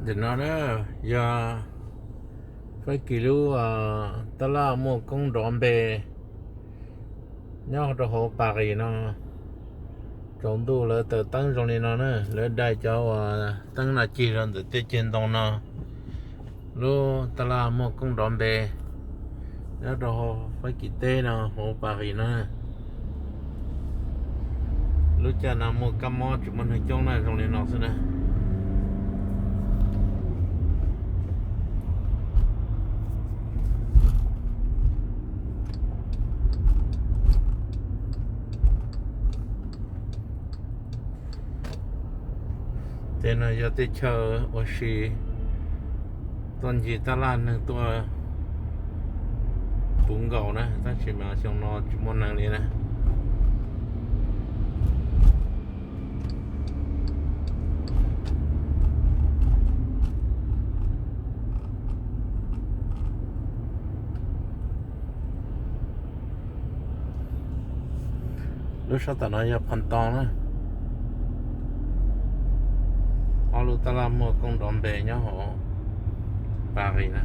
Ntawm no na yog Fab Kis lub taj laj muaj koob nrov npe nyob rau hauv Pas Qis no. Tsaus ntuj lawv taws teeb zoo li no na, lawv dai cov uas teeb no cig rau ntawm tej ceg ntoo no. Lub taj laj muaj koob nrov npe nyob rau Fab Kis teb no hauv Pas Qis no. Lub caij no muaj kab mob tsis muaj neeg coob na, zoo li no xwb na. Tej no yog tej chaw ua si tuaj ncig taj laj neeg tuaj puv nkaus na, tab sis mas xyoo no tsis muaj neeg li na. Lub sab tom no yog Phoo Too na. Ob lub taj laj muaj koob nrov npe nyob hauv Pas Qis na.